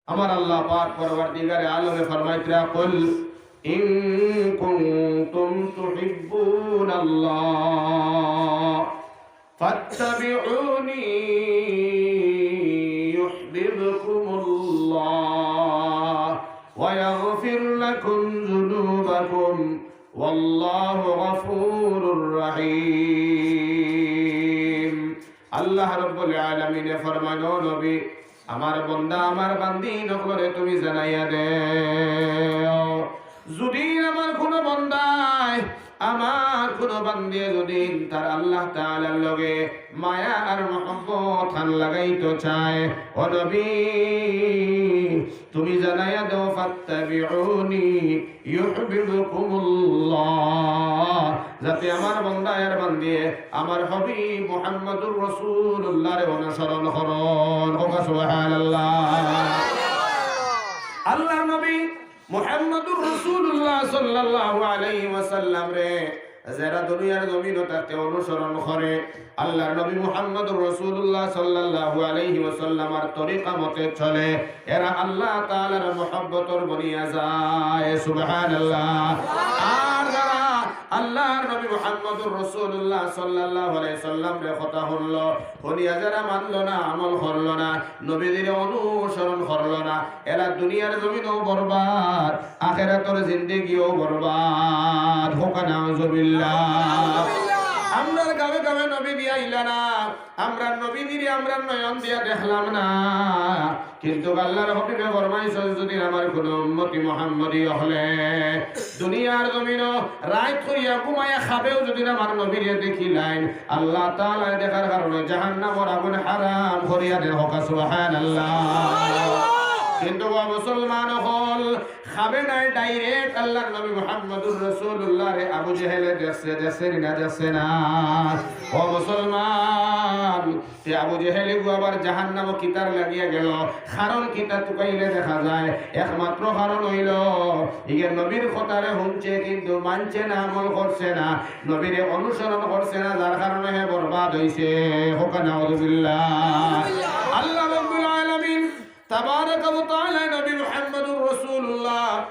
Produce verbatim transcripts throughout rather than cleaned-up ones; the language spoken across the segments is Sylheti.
আমার আল্লাহ পাক পরওয়ারদিগারে আলমে ফরমাইতরা, "কুল ইন কুনতুম তুহিব্বুনাল্লাহ ফাত্তাবিউনি ইউহবিবকুমুল্লাহ ওয়া ইয়াগফির লাকুম যুনুবাকুম ওয়াল্লাহু গফুরুর রহিম।" আল্লাহ রাব্বুল আলামিনে ফরমাইন, "ও নবী, আমার বন্দা, আমার বান্দি অকলরে তুমি জানাইয়া দেও, যুদি আমার কুনু বন্দায়, আমার কুনু বান্দিয়ে যুদি তার আল্লাহ তাআলার লগে মায়া আর মহব্বত খান লাগাইতো চায়, ও নবী, তুমি জানাইয়া দেও, ফাত্তাবিউনি ইউহবিবকুমুল্লাহ, যাতে আমার বন্দা আর বান্দিয়ে আমার হাবিব মুহাম্মাদুর রাসূলুল্লাহরে অনুসরণ করইন।" কউক্কা সুবহানাল্লাহ। আল্লাহর নবী মুহাম্মাদুর রাসূলুল্লাহ সাল্লাল্লাহু আলাইহি ওয়াসাল্লামরে যেরা দুনিয়ার জমিনো তাতে অনুসরণ করে, আল্লাহর নবী মুহাম্মাদুর রাসূলুল্লাহ সাল্লাল্লাহু আলাইহি ওয়াসাল্লামর তরিকা মতে চলে, এরা আল্লাহ তাআলার মহব্বতর বনিয়া যায়। সুবহানাল্লাহ। আর যারা আল্লাহর নবী মুহাম্মাদুর রাসূলুল্লাহ সাল্লাল্লাহু আলাইহি ওয়াসাল্লামরে কথা হুনলো, হুনিয়া যারা মানলো না, আমল করলো না, নবীজিরে অনুসরণ করলো না, এরা দুনিয়ার জমিনও বরবাদ, আখেরাতর জিন্দেগিও বরবাদ। কউক্কা নাউজুবিল্লাহ। আমরার গাঁওয়ে গাঁওয়ে নবীজি আইলা না, আমরার নবীজিরে আমরার নয়ন দিয়া দেখলাম না, কিন্তু আল্লাহর হাবিবে ফরমাইছইন, যুদি আমার কুনু উম্মতি মুহাম্মদী অকলে দুনিয়ার জমিনো রাইত করিয়া ঘুমাইয়া খাবেও যুদি আমার নবীরে দেখিলাইন, আল্লাহ তাআলায় দেখার কারণে জাহান্নামর আগুন হারাম করিয়া দেইন। কউক্কা সুবহানাল্লাহ। কিন্তু ও মুসলমান অকল, খাবে নায়, direct আল্লাহর নবী মুহাম্মাদুর রাসূলুল্লাহরে আবু জেহেলে দেখছে, দেখছে নি না, দেখছে না? ও মুসলমান, তে আবু জেহেল ইগু আবার জাহান্নামো কিতার লাগিয়া গেল? কারণ কিতা তুকাইলে দেখা যায়, একমাত্র কারণ অইলো, ইগে নবীর কথারে হুনছে কিন্তু মানছে না, আমল করছে না, নবীরে অনুসরণ করছে না, যার কারণে হে বরবাদ অইছে। কউক্কা নাউজুবিল্লাহ। আল্লাহ রাব্বুল আলামিন তাবারাকা ওয়া তাআলা নবী মুহাম্মাদুর রাসূলুল্লাহ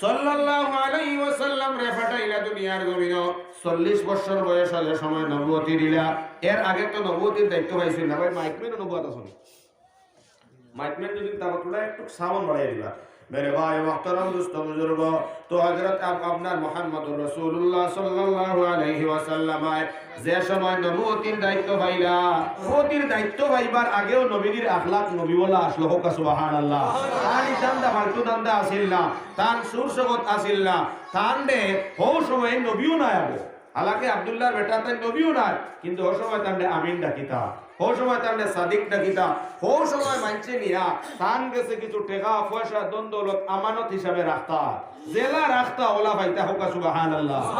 সাল্লাল্লাহু আলাইহি ওয়াসাল্লামরে পাঠাইলা দুনিয়ার জমিনো। চল্লিশ বছর বয়স অইলে সময় নবুয়তি দিলা। এর আগে তো নবুয়তির দায়িত্ব পাইছইন না। ভাই, মাইকম্যানও নবুয়ত আছইন। মাইকম্যান যুদি তার তুলা একটু সাউন্ড বাড়াইয়া দিবা। মেরে ভাই, মুহতারাম দোস্ত বুজুর্গ, তো হযরত আপ-, আপনার মুহাম্মদুর রাসূলুল্লাহ সাল্লাল্লাহু আলাইহি ওয়াসাল্লাম যে সময় নবুয়তির দায়িত্ব পাইলা, নবুয়তির দায়িত্ব পাইবার আগেও নবীজির আখলাক নবীওয়ালা আছলো। কউক্কা সুবহানাল্লাহ। তান ই ধান্দা ফালতু ধান্দা আছিল না, তান সুর সগত আছিল না, তানরে হউ সময় নবীও নায় আগো। হালাকে আব্দুল্লাহর বেটা তাইন নবীও নায়, কিন্তু হউ সময় তানরে আমিন ডাকিতা, হউ সময় তানরে সাদিক ডাকিতা, হউ সময় মানষে নিয়া তান গেছে কিছু টেকা পয়সা ধন দৌলত আমানত হিসাবে রাখতা। যেলা রাখতা অলা পাইতা। কউক্কা সুবহানাল্লাহ।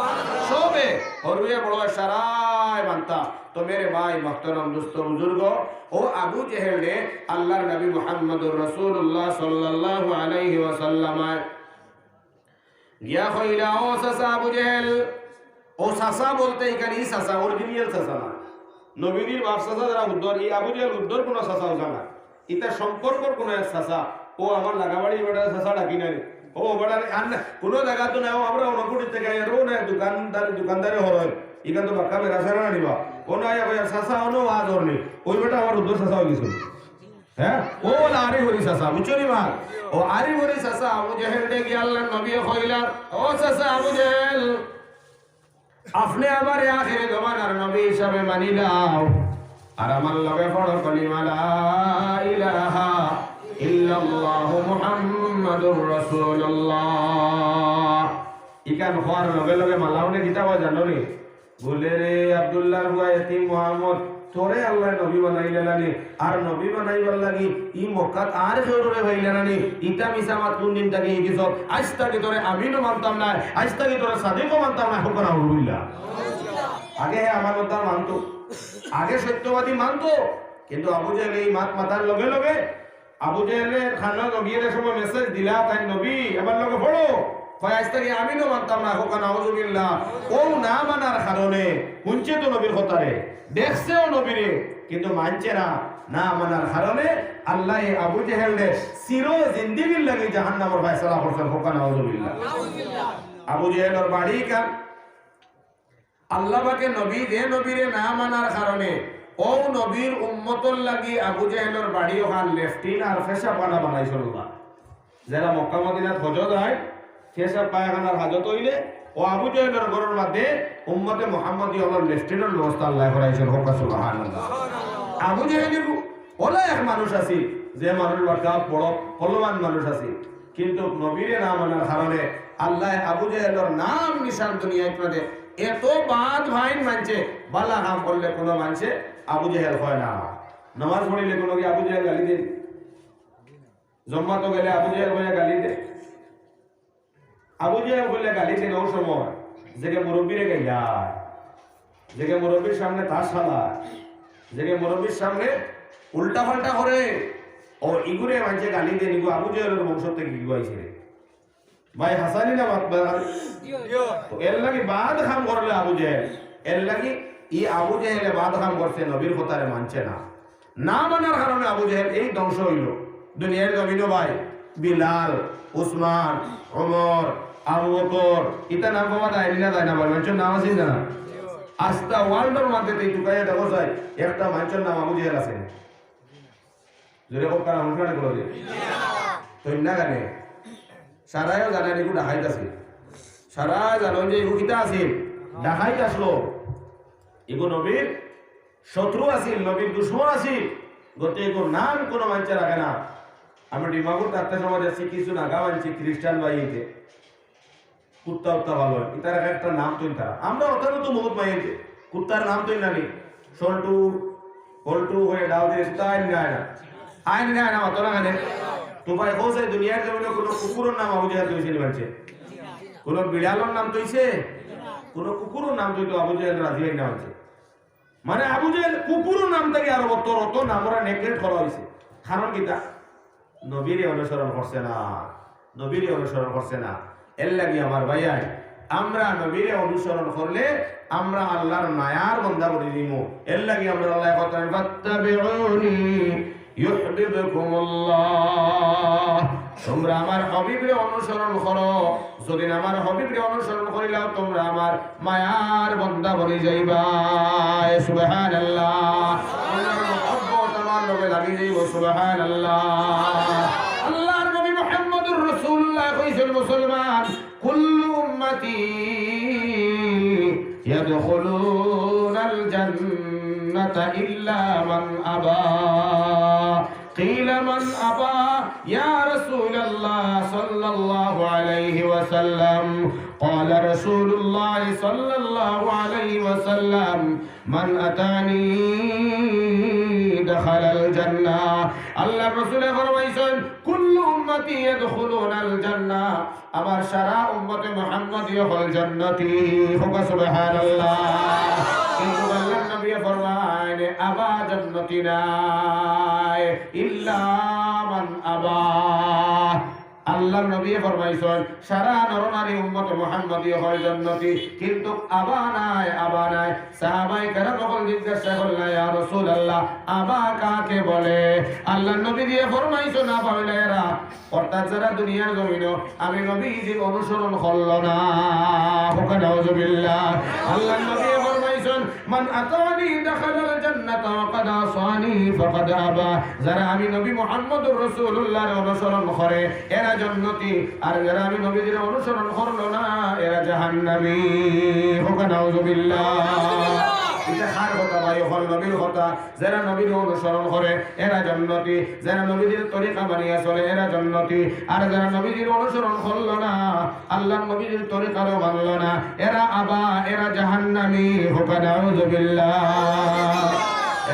সবে, হুরুয়ে বড়ুয়ে সারায় মানতা। তো মেরে ভাই, মুহতারাম দোস্ত বুজুর্গ, ও আবু জেহেলরে আল্লাহর নবী মুহাম্মদুর রাসূলুল্লাহ সাল্লাল্লাহু আলাইহি ওয়াসাল্লাম গিয়া কইলা, "ও চাচা আবু জেহেল।" ও চাচা বলতে ইখান ই চাচা, original চাচা না। নবীজির বাপ চাচা যেরা হুদ্দর, ই আবু জেহেল হুদ্দর কুনু চাচা অইতা না। ইতা সম্পর্কর কুনু এক চাচা। ও আমার লাগাবাড়ি বেটারে চাচা ডাকি না রে। ও বেটারে আর না, কুনু জাগাত তো না, ও আমরা অনকুটি থাকি আইয়ার, ও না দোকানদার, দোকানদারি অর। ইখান তো বাক্কা বেড়া সারা না নিবা। ও না আইয়া কইয়ার, "চাচা, অনো ওয়াজ অর নি।" ওই বেটা আমার হুদ্দর চাচা অইগেছে। হ্যাঁ? ও অলা আরিফ আলী চাচা, বুঝছো নি মা? ও আরিফ আলী চাচা, আবু জেহেলরে গিয়া আল্লাহর নবীয়ে কইলা, "ও চাচা আবু জেহেল, আপনে আমারে আখেরি জমানার নবী হিসাবে মানিলাও, আর আমার লগে পড়ো কলিমা লা ইলাহা ইল্লাল্লাহু মুহাম্মাদুর রাসূলুল্লাহ।" ইখান কওয়ার লগে লগে মালাউনে কিতা কয় জানো নি? বুলে, "রে আব্দুল্লাহর পুয়া এতিম মুহাম্মদ, তোরে আল্লায় নবী বানাইলা নানি, আর নবী বানাইবার লাগি ই মক্কাত আর কেউরে পাইলা নানি, ইতা মিছা মাত কুনদিন থাকি শিখিছস? আইজ থাকি তোরে আমিনও মানতাম নায়, আইজ থাকি তোরে সাদিকও মানতাম নায়।" কউক্কা নাউজুবিল্লাহ। আগে হে আমানতদার মানতো, আগে সত্যবাদী মানতো, কিন্তু আবু জেহেলে ই মাত মাতার লগে লগে আবু জেহেলর কানো নবীয়ে যে সময় message দিলা, "তাইন নবী, আমার লগে পড়ো।" কয়, "আইজ থাকি আমিনও মানতাম নায়।" কউক্কা নাউজুবিল্লাহ। ও না মানার কারণে, হুনছে তো নবীর কথারে, দেখছেও নবীরে, কিন্তু মানছে না। না মানার কারণে আল্লায় আবু জেহেলরে চির জিন্দেগির লাগি জাহান্নামর ফয়সালা করছইন। কউক্কা নাউজুবিল্লাহ। আবু জেহেলর বাড়ি কান আল্লাহ পাকে নবী, যে নবীরে না মানার কারণে অউ নবীর উম্মতর লাগি আবু জেহেলর বাড়ি অখান লেট্রিন আর পেশাবখানা বানাইছইন। যেরা মক্কা মদিনাত হজো যায়, পেশাব পায়খানার হাজত অইলে অউ আবু জেহেলর ঘরর মাঝে উম্মতে মুহাম্মদী অকলর লেট্রিনর ব্যবস্থা আল্লায় করাইছইন। কউক্কা সুবহানাল্লাহ। আবু জেহেল অলা এক মানুষ আছিল, যে মানুষ বাক্কা বড় বলবান মানুষ আছিল, কিন্তু নবীরে না মানার কারণে আল্লায় আবু জেহেলর নাম নিশান দুনিয়ার মাঝে এত বাদ ভাইন মানছে, ভালা কাম করলে কুনু মানষে আবু জেহেল কয় না। নামাজ পড়িলে কুনু কি আবু জেহেল গালি দেয়? জুম্মাত গেলে আবু জেহেল কইয়া গালি দেয়। আবু জেহেল কইলে গালি দেয় অউ সময়, যেগে মুরব্বিরে গাইলা, যেগে মুরব্বির সামনে তাস খেলা, যেগে মুরব্বির সামনে উল্টা পাল্টা করে, অউ ইগুরে মানষে গালি দেয়, ইগু আবু জেহেলর বংশ থাকি ইগু আইছে রে। ভাই, হাছা নি না মাত ভাই? তো এরলাগি বাদ কাম করলে আবু জেহেল, এরলাগি ই আবু জেহেলে বাদ কাম করছে, নবীর কথারে মানছে না। না মানার কারণে আবু জেহেল এই ধ্বংস অইলো। দুনিয়ার জমিনো ভাই, বিলাল, উসমান, ওমর, আবু বকর, ইতা নাম পাওয়া যায় নি না যায় না ভাই? মানষর নাম আছে না? আস্তা world-র মাঝে তুই টুকাইয়া দেখো চাই, একটা মানষর নাম আবু জেহেল আছে নি? জোরে কউক্কা না, হুনশানি করো যে। তো ইন্না গানে। সারায়ও জানইন ইগু ডাকাইত আছিল। সারায় জানইন যে ইগু কিতা আছিল? ডাকাইত আছিল। ইগু নবীর শত্রু আছিল, নবীর দুশমন আছিল। গতিকে ইগুর নাম কুনু মানষে রাখে না। আমি ডিমাপুর থাকতে সময় দেখছি কিছু নাগা মানষে খ্রিস্টান ভাই অইতে কুত্তা উত্তা ভালা অয়। ইতার এক একটা নাম থইন তারা। আমরা অতারও তো বহুত মাইয়াইতে। কুত্তার নাম থইন না নি? সল্টু, পল্টু অইয়া ডাক দিলে, কুত্তা আইন না, আইন না। আইন না, আইন না, মাতো না কেনে? তো ভাই, কও চাই দুনিয়ার জমিনো কুনু কুকুরর নাম আবু জেহেল থইছে নি মানষে? কুনু বিড়ালর নাম থইছে? কুনু কুকুরর নাম থইতো আবু জেহেল রাজি অইন না মানষে। মানে আবু জেহেল কুকুরর নাম থাকি আরো বদতর, অত নাম ওরা neglect করা অইছে। কারণ কিতা? নবীরে অনুসরণ করছে না, নবীরে অনুসরণ করছে না। এরলাগি আমার ভাইয়াইন, আমরা নবীরে অনুসরণ করলে আমরা আল্লার মায়ার বন্দা বনি যিমু। এরলাগি আমরারে আল্লায় কইরা, "ফাত্তাবিউনি ইউহবিবকুমুল্লাহ।" তুমরা আমার হাবিবরে অনুসরণ করো। যুদি আমার হাবিবরে অনুসরণ করিলাও, তুমরা আমার মায়ার বন্দা বনি যাইবায়। সুবহানাল্লাহ। আল্লার মহব্বত আমার লগে লাগি যাইবো। সুবহানাল্লাহ। আল্লার নবী মুহাম্মদুর রাসূলুল্লাহ কইছইন, মুসলমান, "কুল্লু উম্মতি ইয়াদখুলুনাল জান্নাতা ইল্লা মান আবা।" قيل من أبى يا رسول الله صلى الله عليه وسلم؟ قال رسول الله صلى الله عليه وسلم: من أطاعني دخل الجنة. আল্লার রাসূলে ফরমাইছইন, "কুল্লু উম্মতি ইয়াদখুলুনাল জান্নাহ।" আমার সারা উম্মতে মুহাম্মদী অকল জান্নাতি। কউক্কা সুবহানাল্লাহ। কিন্তু আল্লার নবীয়ে ফরমাইন, "আবা জান্নাতি নায়, ইল্লা মান আবা।" আল্লার নবীয়ে ফরমাইছইন, সারা নরনারী উম্মতে মুহাম্মদী অকল জান্নাতি, কিন্তু আবা নায়, আবা নায়। সাহাবায়ে কেরাম অকল জিজ্ঞাসা করলা, "ইয়া রাসূলুল্লাহ, আবা কাকে বলে?" আল্লার নবীয়ে ফরমাইছইন, আবা অইলা এরা। অর্থাৎ যারা দুনিয়ার জমিনো আমি নবীজির অনুসরণ করলো না। কউক্কা নাউজুবিল্লাহ। আল্লার নবীয়ে ফরমাইছইন, "মান আতানি দাখালাল জান্নাতা ওয়া মান আসানি ফাকাদ আবা।" যারা আমি নবী মুহাম্মদুর রাসূলুল্লাহরে অনুসরণ করে, এরা জান্নাতি, আর যারা আমি নবীজির অনুসরণ করলো না, এরা জাহান্নামী। কউক্কা নাউজুবিল্লাহ। ইটা কার কথা ভাই? অকল নবীর কথা। যারা নবীর অনুসরণ করে, এরা জান্নাতি। যারা নবীজির তরিকা মানিয়া চলে, এরা জান্নাতি। আর যারা নবীজির অনুসরণ করলো না, আল্লার নবীজির তরিকারও মানলো না, এরা আবা, এরা জাহান্নামী। কউক্কা নাউজুবিল্লাহ।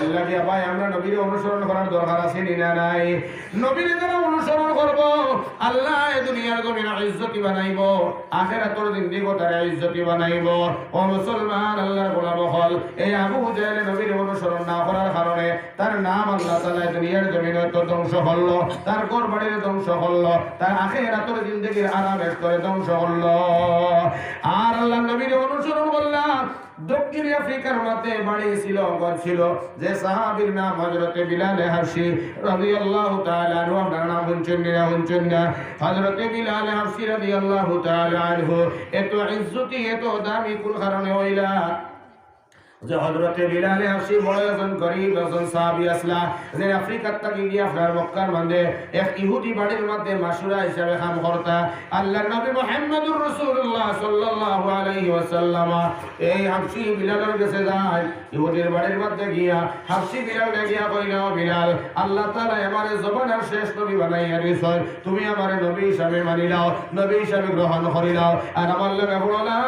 এরলাগি ভাই, আমরা নবীর অনুসরণ করার দরকার আছে নি না নাই? নবীর যারা অনুসরণ করবো, আল্লায় দুনিয়ার জমিনো ইজ্জতি বানাইবো, আখেরাতর জিন্দেগিও তারে ইজ্জতি বানাইবো। ও মুসলমান, আল্লার গোলাম অকল, এই আবু জেহেলে নবীর অনুসরণ না করার কারণে তার নাম আল্লাহ তাআলায় দুনিয়ার জমিনো তো ধ্বংস করলো, তার ঘর বাড়িরে ধ্বংস করলো, তার আখেরাতর জিন্দেগির আরাম এশকরে ধ্বংস করলো। আর আল্লার নবীর অনুসরণ করলা, দক্ষিণ আফ্রিকার মধ্যে বাড়ি ছিল, ঘর ছিল, যে সাহাবীর নাম হযরতে বিলালে হাবশী রাদিয়াল্লাহু তাআলা আনহু। আপনারা নাম হুনছইন নি না হুনছইন না? হযরতে বিলালে হাবশী রাদিয়াল্লাহু তাআলা আনহু এত ইজ্জতি, এত দামি কোন কারণে অইলা? যে হযরতে বিলালে হাবশী বড় একজন গরিব, একজন সাহাবী আছলা, যে আফ্রিকার থাকি গিয়া আপনার মক্কার মধ্যে এক ইহুদি বাড়ির মধ্যে মাসুরা হিসাবে কাম করতা। আল্লাহর নবী মুহাম্মদুর রাসূলুল্লাহ সাল্লাল্লাহু আলাইহি ওয়াসাল্লাম এই হাবশী বিলালর গেছে যায়, ইহুদির বাড়ির মধ্যে গিয়া হাবশী বিলালরে গিয়া কইলা, "ও বিলাল, আল্লাহ তাআলায় আমারে জমানার শেষ নবী বানাইয়া দিছইন, তুমি আমারে নবী হিসাবে মানি লাও, নবী হিসাবে গ্রহণ করি লাও, আর আমার লগে পড়ো লা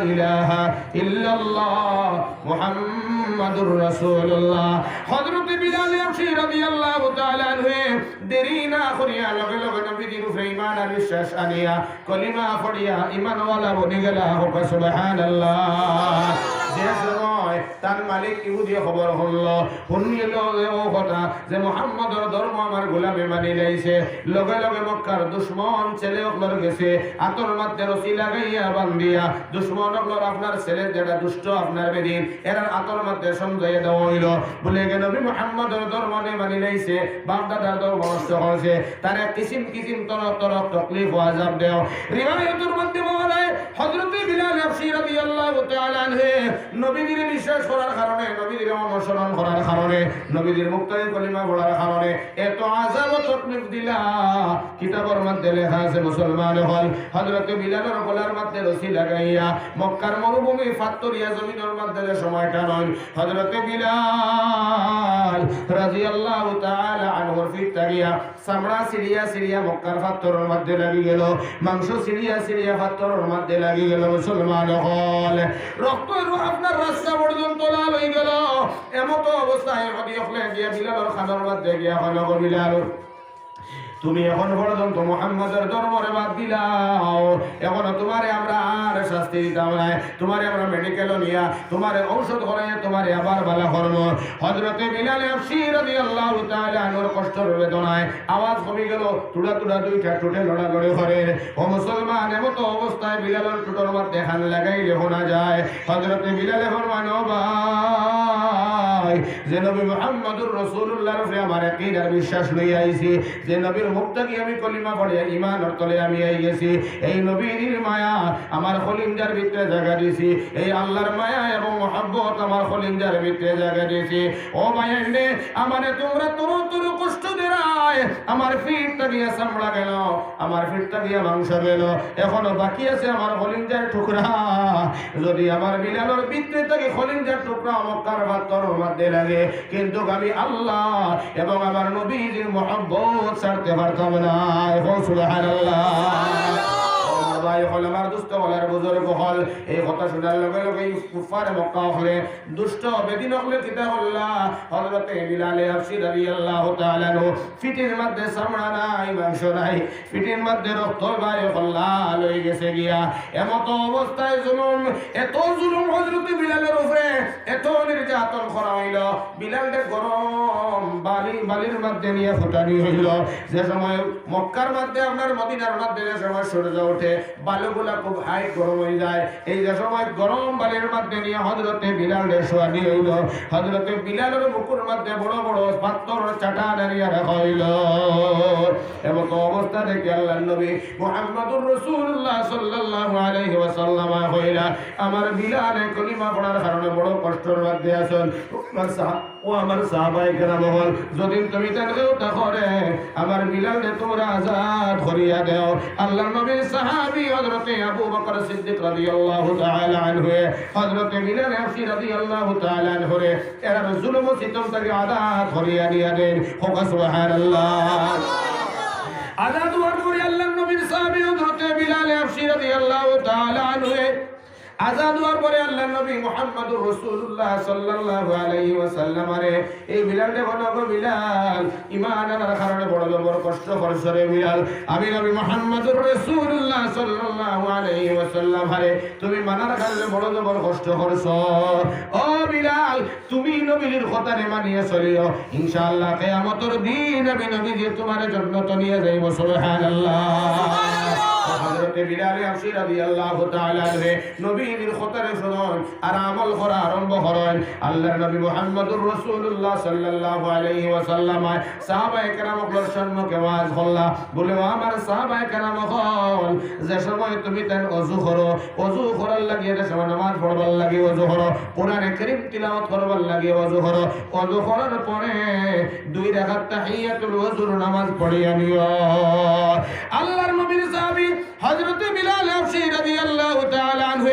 ইলাহা ইল্লাল্লাহ মুহাম্মাদুর রাসূলুল্লাহ।" হযরতে বিলালে হাবশী রাদিয়াল্লাহু তাআলা আনহু দেরি না করিয়া লগে লগে নবীজির উপরে ঈমান আর বিশ্বাস আনিয়া কলিমা পড়িয়া ঈমানওয়ালা বনি গেলা। কউক্কা সুবহানাল্লাহ। যে সময় তার মালিক ইহুদিয়ে খবর হুনলো, হুনিলো যে অউ কথা যে মুহাম্মদর ধর্ম আমার গোলামে মানি লাইছে, লগে লগে মক্কার দুশমন ছেলে অকলর গেছে আতর মধ্যে রশি লাগাইয়া বান্ধিয়া দুশমন অকলর আপনার ছেলে যেটা দুষ্ট আপনার বেদিন এরার আতর মধ্যে সমঝাইয়া দেওয়া অইলো। বলে, "এ নবী মুহাম্মদর ধর্ম নে মানি লাইছে, বাপ দাদার ধর্ম নষ্ট করছে, তারে কিসিম কিসিম তরফ তরফ তকলিফ ও আযাব দেও।" রিওয়ায়াতর মধ্যে বলা যায়, হযরতে বিলাল হাবশী রাদিয়াল্লাহু তাআলা আনহু নবীজিরে বিশ্বাস করার কারণে, নবীজিরে অনুসরণ করার কারণে, নবীজির মুখ থাকি কলিমা পড়ার কারণে এত আযাব ও তকলিফ দিলা। কিতাবর মধ্যে লেখা আছে, মুসলমান অকল, হযরতে বিলালর গলার মধ্যে রশি লাগাইয়া মক্কার মরুভূমি ফাত্তরিয়া জমিনর মধ্যে যে সময় টানইন, হযরতে বিলাল রাদিয়াল্লাহু তাআলা আনহুর পিঠ থাকিয়া চামড়া ছিড়িয়া ছিড়িয়া মক্কার ফাত্তরর মধ্যে লাগি গেল, মাংস ছিড়িয়া ছিড়িয়া ফাত্তরর মধ্যে লাগি গেল। মুসলমান অকল, রক্ত এরু আপনার রাস্তা পর্যন্ত লাল অই গেল। এমতো অবস্থায় ইহুদি অকলে গিয়া বিলালর কানর মধ্যে গিয়া কইলো, "গো বিলাল, তুমি এখন পর্যন্ত মুহাম্মদর ধর্মরে বাদ দিলাও, এখন তুমারে আমরা আর শাস্তি দিতাম নায়, তুমারে আমরা মেডিকেলো নিয়া তুমারে ঔষধ করাইয়া তুমারে আবার ভালা করমু।" হযরতে বিলাল হাবশী রাদিয়াল্লাহু তাআলা আনহুর কষ্টর বেদনায় আওয়াজ কমি গেল, থুড়া থুড়া দুইটা ঠুটে লড়ালড়ি করের। ও মুসলমান, এমতো অবস্থায় বিলালর ঠুটর মধ্যে কান লাগাইলে হুনা যায়, হযরতে বিলালে ফরমাইন, "ও ভাই, যে নবী মুহাম্মদুর রাসূলুল্লাহর উপরে আমার ইয়াকিন আর বিশ্বাস লইয়া আইছি, যে নবীর মুখ থাকি আমি কলিমা পড়িয়া ঈমানর তলে আমি আই গেছি, এই নবীর মায়া আমার কলিজার ভিতরে জাগা দিছি, এই আল্লাহর মায়া এবং মহব্বত আমার কলিজার ভিতরে জাগা দিছি। ও ভাইয়াইন রে, আমারে তুমরা তরু তরু কষ্ট দেরায়, আমার পিঠ থাকিয়া চামড়া গেল, আমার পিঠ থাকিয়া মাংস গেল, এখনো বাকি আছে আমার কলিজার টুকরা। যদি আমার বিলালর ভিতরে থাকি কলিজার টুকরা মক্কার ফাত্তরর মধ্যে লাগে, কিন্তু আমি আল্লাহ এবং আমার নবীজির মহব্বত ছাড়তে পারতাম না।" এখন সুবহানাল্লাহ। ও ভাই অকল, আমার দোস্ত অকল, বুজুর্গ অকল, এই কথা হুনার লগে লগে এই কুফফারে মক্কা অকলে, দুষ্ট বেদিন অকলে কিতা করলা? হযরতে বিলালে হাবশী রাদিয়াল্লাহু তাআলা আনহু পিঠর মধ্যে চামড়া নাই, মাংস নাই, পিঠর মধ্যে রক্ত ভাই অকল লাল অই গেছে গিয়া। এমতো অবস্থায় জুলুম, এত জুলুম হযরতে বিলালর উপরে, এত নির্যাতন করা অইলো, বিলালরে গরম বালি, বালির মধ্যে নিয়া ফুটানি অইলো। যে সময় মক্কার মধ্যে আপনার মদিনার মধ্যে যে সময় সূর্য উঠে, বালুগুলা খুব high গরম অই যায়। এই যে সময় গরম বালির মধ্যে নিয়া হযরতে বিলালরে শুয়ানি অইলো, হযরতে বিলালর বুকুর মধ্যে বড় বড় পাথর চাটান আনিয়া রাখা অইলো। এমতো অবস্থা দেখি আল্লাহর নবী মুহাম্মাদুর রাসূলুল্লাহ সাল্লাল্লাহু আলাইহি ওয়াসাল্লাম কইলা, "আমার বিলালে কলিমা পড়ার কারণে বড় কষ্টর মধ্যে আছইন।" আমার সাহা-, ও আমার সাহাবায়ে কেরাম অকল, যদি তুমি তানরে উঠা করে, আমার বিলালরে তুমরা আজাদ করিয়া দেও। আল্লাহর নবীর সাহাবী হযরতে আবু বকর সিদ্দিক রাদিয়াল্লাহু তাআলা আনহু, হযরতে বিলাল হাবশী রাদিয়াল্লাহু তাআলা আনহুরে এরার জুলুম ও সিতম থাকি আজাদ করিয়া দিয়া দেইন। কউক্কা সুবহানাল্লাহ। আজাদ অওয়ার পরে আল্লাহর নবীর সাহাবী হযরতে বিলাল হাবশী রাদিয়াল্লাহু তাআলা আনহু আজাদ অওয়ার পরে আল্লাহর নবী মুহাম্মাদুর রাসূলুল্লাহ সাল্লাল্লাহু আলাইহি ওয়াসাল্লামরে এই বিলালরে কইলা, "গো বিলাল, ঈমান আনার কারণে বড় জবর কষ্ট করছো রে বিলাল। আমি নবী মুহাম্মাদুর রাসূলুল্লাহ সাল্লাল্লাহু আলাইহি ওয়াসাল্লামরে তুমি মানার কারণে বড় জবর কষ্ট করছো। ও বিলাল, তুমি নবীর কথারে মানিয়া চলিও, ইনশাআল্লাহ কিয়ামতর দিন আমি নবীজিয়ে তুমারে জন্নতো নিয়া যাইমু।" সুবহানাল্লাহ। হযরতে বিলালে হাবশী রাদিয়াল্লাহু তাআলা আনহু নবীজির কথারে শুনইন আর আমল করা আরম্ভ করইন। আল্লাহর নবী মুহাম্মদুর রাসূলুল্লাহ সাল্লাল্লাহু আলাইহি ওয়াসাল্লাম সাহাবায়ে কেরাম অকলর সম্মুখে ওয়াজ করলা। বলে, "ও আমার সাহাবায়ে কেরাম অকল, যে সময় তুমি তাইন অজু করো, অজু করার লাগি, যে সময় নামাজ পড়বার লাগি অজু করো, কোরআনে কারীম তিলাওয়াত করবার লাগি অজু করো, অজু করার পরে দুই রাকাত তাহিয়াতুল ওযুর নামাজ পড়িয়া নিও।" আল্লাহর নবীর সাহাবী হযরতে বিলাল হাবশী রাদিয়াল্লাহু তাআলা আনহু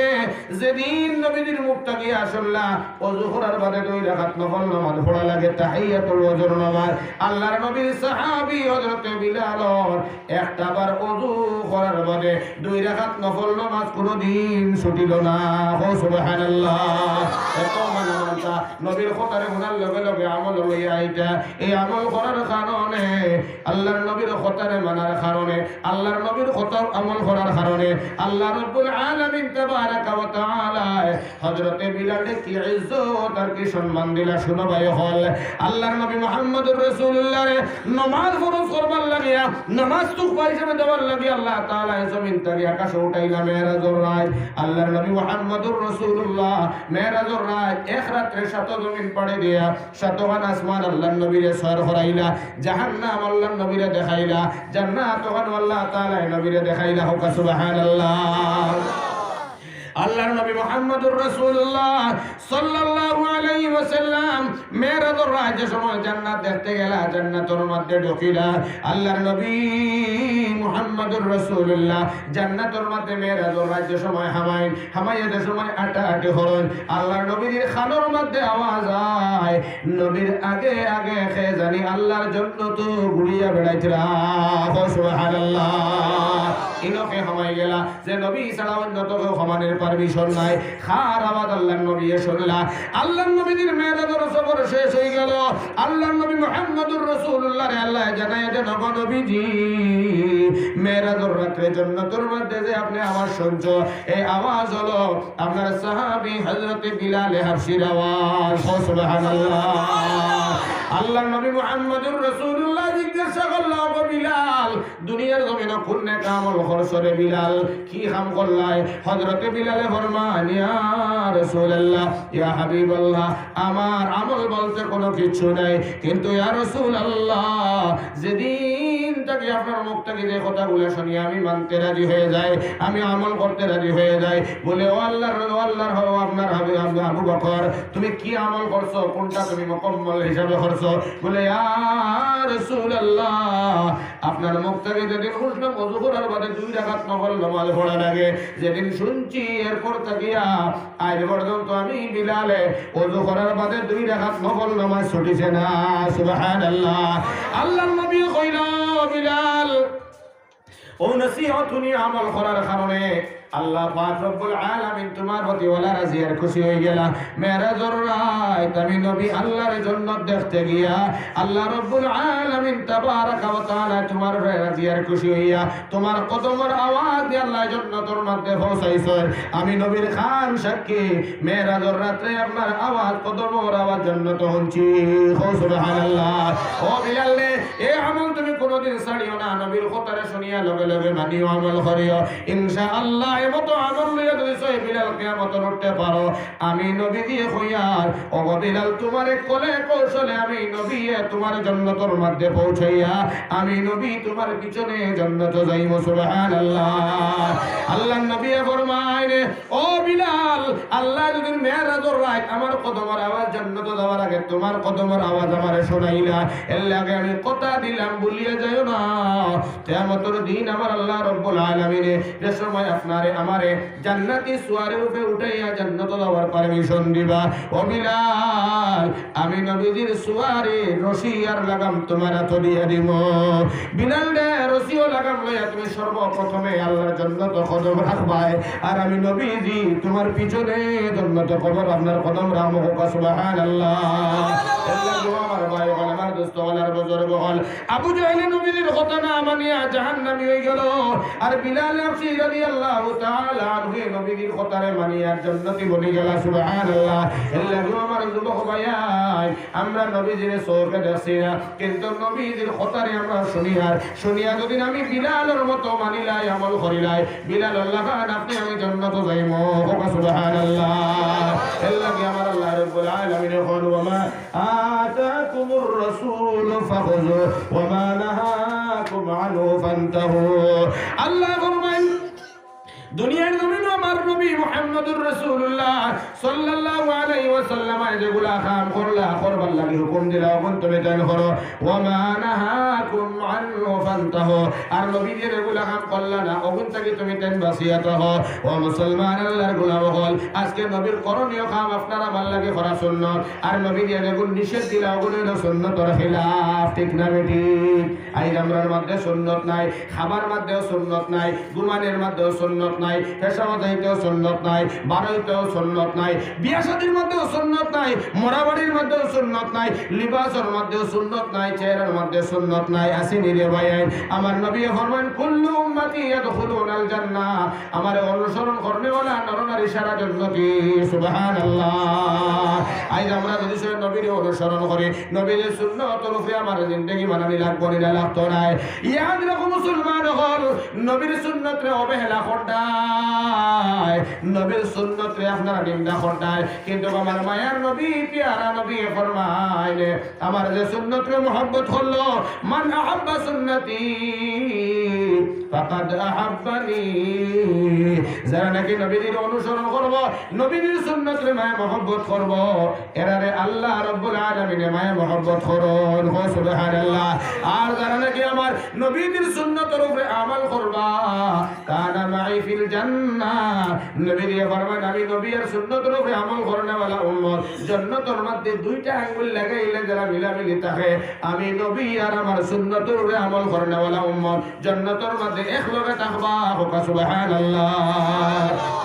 যেদিন নবীজির মুখ থাকি শুনলা, অজু করার বাদে দুই রাকাত নফল নামাজ পড়া লাগে, তাহিয়াতুল ওযুর নামাজ। আল্লাহর নবীর সাহাবী হযরতে বিলালর একটা বার অজু করার বাদে দুই রাকাত নফল নামাজ কোনোদিন ছুটিল না। কও সুবহানাল্লাহ। এত মানা মানতা, নবীর কথারে হুনার লগে লগে আমল লইয়া আইতা। এই আমল করার কারণে, আল্লাহর নবীর কথারে মানার কারণে, আল্লাহর নবীর কথা আমল করার কারণে আল্লাহ রাব্বুল আলামিন তাবারাকা ওয়া তাআলা হযরতে বিলালে কি ইজ্জত আর কি সম্মান দিলা। শুনো ভাই অকল, আল্লাহর নবী মুহাম্মদুর রাসূলুল্লাহরে নামাজ ফরজ করবার লাগিয়া, নামাজ তুকবা হিসাবে দেওয়ার লাগি আল্লাহ তাআলা জমিন থাকি আকাশে উঠাইলা মেরাজর রাইত। আল্লাহর নবী মুহাম্মদুর রাসূলুল্লাহ মেরাজর রাইত এক রাত্রে সাত জমিন পাড়ি দিয়া সাতখান আসমান আল্লাহর নবীরে সয়র করাইলা, জাহান্নাম আল্লাহর নবীরে দেখাইলা, জান্নাত ওখান আল্লাহ তাআলা নবীরে দেখাইলা। কও সুবহানাল্লাহ। আল্লাহর নবী মুহাম্মদুর রাসূলুল্লাহ সাল্লাল্লাহু আলাইহি ওয়াসাল্লাম মেরাজর রাইত যে সময় জান্নাত দেখতে গেলা, জান্নাতর মধ্যে ঢুকিলা। আল্লাহর নবী মুহাম্মদুর রাসূলুল্লাহ জান্নাতর মধ্যে মেরাজর রাইত যে সময় হামাইন, হামাইয়া যে সময় আটাআটি করইন, আল্লাহর নবীর কানর মধ্যে আওয়াজ আয়, নবীর আগে আগে কে জানি আল্লাহর জন্নতো ঘুরিয়া বেড়াইতরা। কও সুবহানাল্লাহ। ইনো কে হামাই গেলা যে নবী ছাড়া অন্য তো কেউ হামানির permission নাই। কার আওয়াজ আল্লাহর নবীয়ে শুনলা। আল্লাহর নবীজির মেরাজর সফর শেষ অইগেল। আল্লাহর নবী মুহাম্মদুর রাসূলুল্লাহরে আল্লায় জানাইয়া দেন, "ওগো নবীজি, মেরাজর রাত্রে জন্নতর মধ্যে যে আপনে আওয়াজ শুনছো, এই আওয়াজ অইলো আপনার সাহাবী হযরতে বিলালে হাবশীর আওয়াজ।" কও সুবহানাল্লাহ। আল্লাহর নবী মুহাম্মদুর রাসূলুল্লাহ জিজ্ঞাসা করলা, "ওগো বিলাল, দুনিয়ার জমিনো কুন নেক আমল করছো রে বিলাল? কি কাম করলায়?" হযরতে বিলালে ফরমান, "ইয়া রাসূলুল্লাহ, ইয়া হাবিবাল্লাহ, আমার আমল বলতে কুনু কিচ্ছু নাই, কিন্তু ইয়া রাসূলুল্লাহ, যেদিন থাকি আপনার মুখ থাকি যে কথাগুলা শুনি আমি মানতে রাজি হয়ে যাই, আমি আমল করতে রাজি হয়ে যাই।" বলে, "ও আল্লাহর, ও আল্লাহর, ও আপনার হাবিব আবু, আবু বকর, তুমি কি আমল করছো? কুনটা তুমি মুকাম্মল হিসাবে করছো?" বলে, "ইয়া রাসূলুল্লাহ, আপনার মুখ থাকি যেদিন হুনলাম অজু করার বাদে দুই রাকাত নফল নামাজ পড়া লাগে, যেদিন শুনছি এরপর থাকিয়া আজ পর্যন্ত আমি বিলালে অজু করার বাদে দুই রাকাত নফল নামাজ ছুটিছে না।" সুবহানাল্লাহ। আল্লাহর নবী কইলা, "বিলাল, ও নসিহত হুনি আমল করার কারণে আল্লাহ পাক রব্বুল আলামিন তুমার প্রতি ওলা রাজি আর খুশি হয়ে গেলা। মেরাজর রাইত আমি নবী আল্লাহর জন্নত দেখতে গিয়া আল্লাহ রব্বুল আলামিন তাবারাকা ওয়া তাআলা তুমার উপরে রাজি আর খুশি হইয়া তুমার কদমর আওয়াজ দিয়া আল্লাহ জন্নতর মধ্যে পৌঁছাইছইন। আমি নবীর কান সাক্ষী, মেরাজর রাত্রে আপনার আওয়াজ, কদমর আওয়াজ জন্নত হুনছি।" কও সুবহানাল্লাহ। ও বিলাল রে, এ আমল তুমি কোনোদিন ছাড়িও না, নবীর কথারে শুনিয়া লগে লগে মানিও, আমল করিও। ইনশাআল্লাহ, এ মতো আমল লইয়া যদি ছয় বিলাল কিয়ামতর উঠতে পারো, আমি নবী দিয়ে কইয়ার, ওগো বিলাল, তুমারে কলে কৌশলে আমি নবী এ তুমার জন্নতর মধ্যে পৌঁছাইয়া, আমি নবী তুমার পিছনে জন্নত যাইমু। সুবহানাল্লাহ। আল্লাহর নবী ফরমাইন, ও বিলাল, আল্লাহ যদি মেরাজর রাইত আমার কদমর আওয়াজ জন্নত যাওয়ার আগে তুমার কদমর আওয়াজ আমারে শুনাইলা, এর লাগি আমি কথা দিলাম, ভুলিয়া যাইও না। কিয়ামতর দিন আমার আল্লাহ রব্বুল আলামিনে যে সময় আপনারে আমারে জান্নাতি সুয়ারির উপরে উঠাইয়া জন্নত যাওয়ার permission দিবা, ও বিলাল, আমি নবীজির সুয়ারি রশি আর লাগাম তুমার আতো দিয়া দিমু। বিলাল রে, রশি ও লাগাম লইয়া তুমি সর্বপ্রথমে আল্লাহর জন্নত কদম রাখবায়, আর আমি নবীজি তুমার পিছনে জন্নত কবর আপনার কদম রাখমু। কও সুবহানাল্লাহ। আল্লাহ, আমার ভাই, আমার দোস্ত অকল আর বুজুর্গ অকল, আবু জাহেলে নবীজির কথা না মানিয়া জাহান্নামী অইগেলো, আর বিলাল হাবশী রাদিয়াল্লাহু তাআলা আনহু নবীজির কথারে মানিয়া জান্নাতি বনিগেলা। সুবহানাল্লাহ। এরলাগিও আমার যুবক ভাইয়াইন, আমরা নবীজিরে চউখে দেখছি না, কিন্তু নবীজির কথারে আমরা হুনিয়ার, হুনিয়া যুদি আমি বিলালর মতো মানিলাই, আমল করিলাই, বিলালর লাখান আপনে আমি জান্নাতো যাইমু। কউক্কা সুবহানাল্লাহ। এরলাগি আমার আল্লাহ রাব্বুল আলামিনে কইন, "ওয়া মা আতাকুমুর রাসূলু ফাখুযু ওয়া মা নাহাকুম আনহু ফান্তাহু।" আল্লায় ফরমাইন, দুনিয়ার জমিনো আমার নবী মুহাম্মদুর রাসূলুল্লাহ সাল্লাল্লাহু আলাইহি ওয়াসাল্লামে যেগুলা কাম করলা, করবার লাগি হুকুম দিলা, অগুন তুমি তাইন করো। ওয়া মা নাহাকুম আনহু ফান্তাহু। আর নবীজিয়ে যেগুলা কাম করলা না, অগুন থাকি তুমি তাইন বাচিয়া থাকো। ও মুসলমান, আল্লাহর গোলাম অকল, আজকে নবীর করণীয় কাম আপনার আমার লাগি করা সুন্নত। আর নবীজিয়ে যেগুন নিষেধ দিলা, অগুন অইলো সুন্নতর খিলাফ, ঠিক না বেঠিক? আইজ আমরার মধ্যে সুন্নত নাই, খাবার মধ্যেও সুন্নত নাই, ঘুমানির মধ্যেও সুন্নত নাই, পেশাবো যাইতেও সুন্নত নাই, বারইতেও সুন্নত নাই, বিয়া শাদির মধ্যেও সুন্নত নাই, মরাবাড়ির মধ্যেও সুন্নত নাই, লিবাসর মধ্যেও সুন্নত নাই, চেহারার মধ্যে সুন্নত নাই। আছেনি রে ভাইয়াইন? আমার নবীয়ে ফরমাইন, "কুল্লু উম্মতি ইয়াদখুলুনাল জান্নাহ।" আমারে অনুসরণ করনেওয়ালা নর নারী সারা জান্নাতি। সুবহানাল্লাহ। আইজ আমরা যুদি সবে নবীরে অনুসরণ করি, নবীর সুন্নতর উপরে আমার জিন্দেগি বানানি লাগবো নি না লাগতো নায়? ইয়াদ রাখো মুসলমান অকল, নবীর সুন্নতরে অবহেলা কররায়, নবীর সুন্নতরে আপনারা নিন্দা কররায়, কিন্তু আমার মায়ার নবী, পিয়ারা নবীয়ে ফরমাইন, আমার যে সুন্নতরে মহব্বত করলো, মান আহাব্বা সুন্নতি ফাকাদ আহাব্বানি। যারা নাকি নবীজির অনুসরণ করবো, নবীজির সুন্নতরে মায়া মহব্বত করবো, এরারে আল্লাহ রাব্বুল আলামিনে মায়া মহব্বত করইন। কও সুবহানাল্লাহ। আর যারা নাকি আমার নবীজির সুন্নতর উপরে আমল করবা, কানা মাই ফিল জান্নাহ। নবীজিয়ে ফরমাইন, আমি নবীর সুন্নতর উপরে আমল করনেওয়ালা উম্মত, জান্নাতর মধ্যে দুইটা আঙ্গুল লাগাইলে যেরা মিলামিলি থাকে, আমি নবী আর আমার সুন্নতর উপরে আমল করনেওয়ালা উম্মত জান্নাতর মধ্যে একলগে থাকবা। কউক্কা সুবহানাল্লাহ।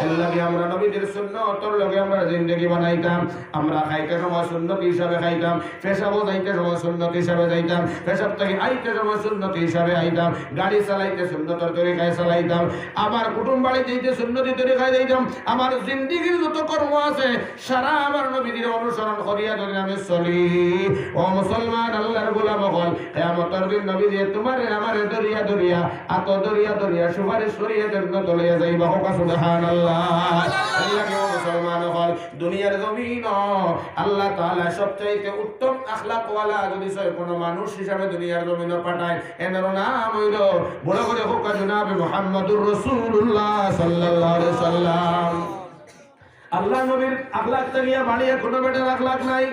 এরলাগি আমরা নবীজির সুন্নতর লগে আমরা জিন্দেগি বানাইতাম। আমরা খাইতে সময় সুন্নত হিসাবে খাইতাম, পেশাবো যাইতে সময় সুন্নত হিসাবে যাইতাম, পেশাব থাকি আইতে সময় সুন্নত হিসাবে আইতাম, গাড়ি চালাইতে সুন্নতর তরিকায় চালাইতাম, আমার কুটুম বাড়ি যাইতে সুন্নতি তরিকায় যাইতাম। আমার জিন্দেগির যত কর্ম আছে, সারা আমার নবীজির অনুসরণ করিয়া যুদি আমি চলি, ও মুসলমান, আল্লাহর গোলাম অকল, কিয়ামতর দিন নবীজিয়ে তুমারে আমারে ধরিয়া ধরিয়া, আতো ধরিয়া ধরিয়া সুপারিশ করিয়া জান্নাতো লইয়া যাইবা। কউক্কা সুবহানাল্লাহ। এরলাগি ও মুসলমান অকল, দুনিয়ার জমিনো আল্লাহ তাআলা সবচাইতে উত্তম আখলাকওয়ালা যুদি সয় কোনো মানুষ হিসাবে দুনিয়ার জমিনো পাঠাইন, এনর নাম অইলো, বড় করি কউক্কা, জনাবে মুহাম্মদুর রাসূলুল্লাহ সাল্লাল্লাহু আলাইহি ওয়াসাল্লাম। আল্লাহর নবীর আখলাক থাকিয়া বাড়িয়া কোনো বেটার আখলাক নাই।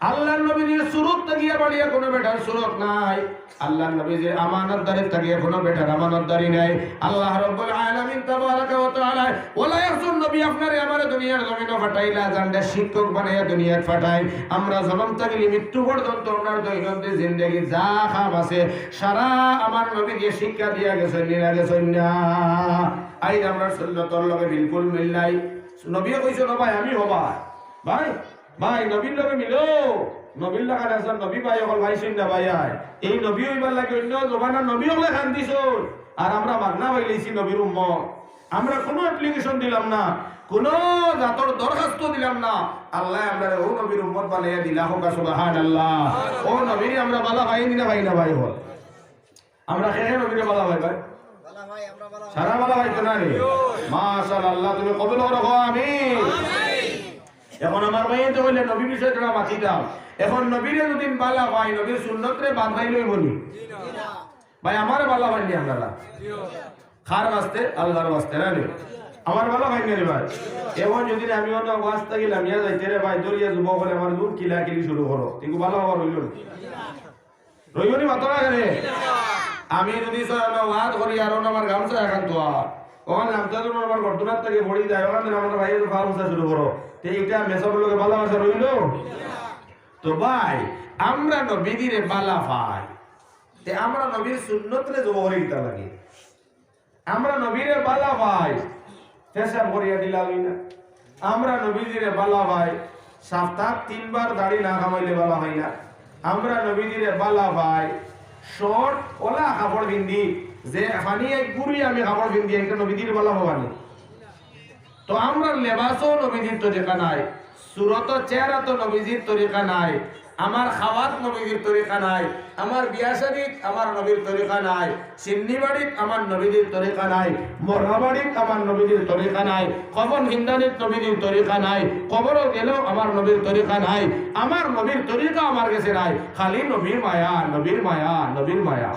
আল্লাহর নবীর সুরত থাকিয়া বাড়িয়া কোনো বেটার সুরত নাই। আল্লাহর নবীর আমানতদারি থাকিয়া কোনো বেটার আমানতদারি নাই। আল্লাহ রাব্বুল আলামিন তাবারাকা ওয়া তাআলা, ওলা একজন নবী আপনারে আমারে দুনিয়ার জমিনো পাঠাইলা, জানটা শিক্ষক বানাইয়া দুনিয়াত পাঠাইন। আমরা জন্ম থাকিলে মৃত্যু পর্যন্ত আমরার দৈনন্দিন জিন্দেগির যা কাম আছে, সারা আমার নবীজিয়ে শিক্ষা দিয়া গেছইন, নিয়া গেছইন না। আইজ আমরার সুন্নতর লগে বিলকুল মিল নাই। নবীয়ে কইছইন, "ও ভাই, আমি হবা।" ভাই, ভাই, নবীর লগে মিলো। নবীর লাখান একজন নবী ভাই অকল পাইছইন না ভাইয়াইন। এই নবী অইবার লাগি অইন্য জমানার নবী অকলে কান্দিছইন। আর আমরা মাগনা পাইলাইছি নবীর উম্মত। আমরা কোনো application দিলাম না, কোনো জাতর দরখাস্ত দিলাম না। আল্লায় আমরারে অউ নবীর উম্মত বানাইয়া দিলা। কউক্কা সুবহানাল্লাহ। অউ নবীরে আমরা ভালা পাইনি না পাই না ভাই অকল? আমরা কে কে নবীরে ভালা পাই ভাই? সারা ভালা পাইতো না নি? মাশাআল্লাহ, তুমি কবুল করো, কও আমিন। এখন আমার ভাইয়াইন্তে কইলে নবীর বিষয়ে থুড়া মাতিতাম। এখন নবীরে যুদি ভালা পাই, নবীর সুন্নতরে বাদ পাইলে অইবো নি? ভাই, আমারে ভালা পাইন নি আপনারা? কার ওয়াস্তে? আল্লাহর ওয়াস্তে, না নি? আমারে ভালা পাইন নি ভাই? এখন যুদি আমি অনো ওয়াজ থাকি লামিয়া যাইতে রে ভাই, ধরিয়া যুবক অকলে আমার জুন কিলাকিলি শুরু করো, ইগু ভালা অইলো নি? রইবো নি মাতরা কেনে? আমি যুদি ছয় আনা ওয়াজ করি আর অনো আমার গামছা একখান থুয়া, অখান গামছা যুদি আমার গর্দনার থাকি পড়ি যায়, অখান দিন আমার ভাইয়ে তো ফাউসা শুরু করো। তে ইটা মেসাবর লগে ভালোবাসা রইলো? তো ভাই, আমরা নবীজিরে ভালা পাই, তে আমরা নবীর সুন্নতরে জবো করি কিতার লাগি? আমরা নবীরে ভালা পাই, পেশাব করিয়া দিলা অয় না। আমরা নবীজিরে ভালা পাই, সপ্তাহ তিনবার দাড়ি না কামাইলে ভালা পাই না। আমরা নবীজিরে বালা পাই, শর্ট ওলা কাপড় পিন্দি, যে ফানি এক গুড়ি আমি কাপড় পিন্দি, একটা নবীজির বালা পাওয়া নেই। তো আমরার লেবাসও নবীজির তরিকা নাই, সুরত চেহারা তো নবীজির তরিকা নাই, আমার খাওয়াত নবীজির তরিকা নাই, আমার বিয়া শাদিত আমার নবীর তরিকা নাই, শিন্নি বাড়িত আমার নবীজির তরিকা নাই, মরা বাড়িত আমার নবীজির তরিকা নাই, কফন হিন্দানিত নবীজির তরিকা নাই, কবরও গেলেও আমার নবীর তরিকা নাই। আমার নবীর তরিকা আমার গেছে নাই, খালি নবীর মায়া, নবীর মায়া, নবীর মায়া।